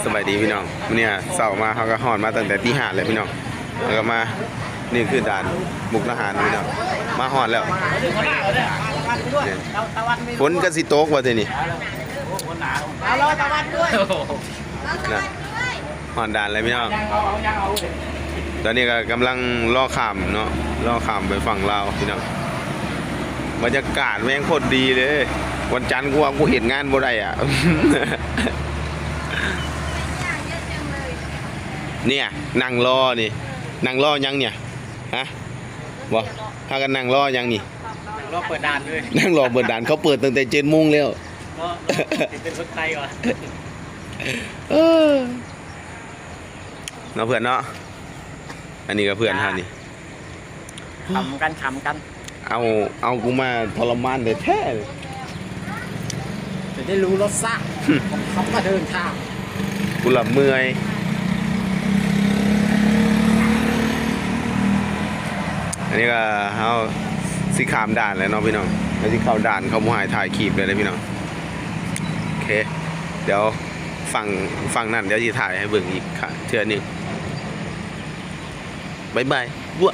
ສະບາຍດີພີ່ນ້ອງ ມື້ນີ້ເຊົ້າມາເຮົາກໍຮອດມາຕັ້ງແຕ່ຕີຫ້າແລ້ວພີ່ນ້ອງ ເຮົາກໍມາ ນີ້ຄືດ່ານມຸກດາຫານພີ່ນ້ອງ ມາຮອດແລ້ວ ຝົນກໍຊິຕົກວ່າທີນີ້ ນະ ຮອດດ່ານແລ້ວພີ່ນ້ອງ ຕອນນີ້ກໍກຳລັງລໍຂ້າມເນາະ ລໍຂ້າມໄປຝັ່ງລາວພີ່ນ້ອງ ບັນຍາກາດແມ່ງໂຄດດີເລີຍ ວັນຈັນກູວ່າກູເຮັດງານບໍ່ໄດ້ອະ ເນຍ ນັ່ງລໍນີ້ ນັ່ງລໍຫຍັງເນຍ ຮະ ບໍ່ ພາກັນນັ່ງລໍຫຍັງນີ້ ລໍເປີດດ່ານເລີຍ ນັ່ງລໍເປີດດ່ານ ເຂົາເປີດຕັ້ງແຕ່ເຈັດໂມງແລ້ວ ເນາະ ເປັນຄົນໄທວ່າ ເອີ ເນາະເພື່ອນເນາະ ອັນນີ້ກໍເພື່ອນເຮົານີ້ ຂຳກັນ ຂຳກັນ ເອົາ ເອົາກູມາທໍລະມານແທ້ໆ ຈະໄດ້ຮູ້ລົດຊາດຂອງຄຳວ່າເດີນທາງ ກູລະເມື່ອຍ ອັນນີ້ກໍເຮົາຊິຂ້າມດ່ານແລ້ວເນາະພີ່ນ້ອງ ເຮົາຊິເຂົ້າດ່ານ ເຂົາບໍ່ໃຫ້ຖ່າຍຄລິບແລ້ວເດ້ພີ່ນ້ອງ ໂອເຄ ດຽວຝັ່ງ ຝັ່ງນັ້ນ ດຽວຊິຖ່າຍໃຫ້ເບິ່ງອີກເທື່ອໜຶ່ງ ບາຍບາຍ ບົວ.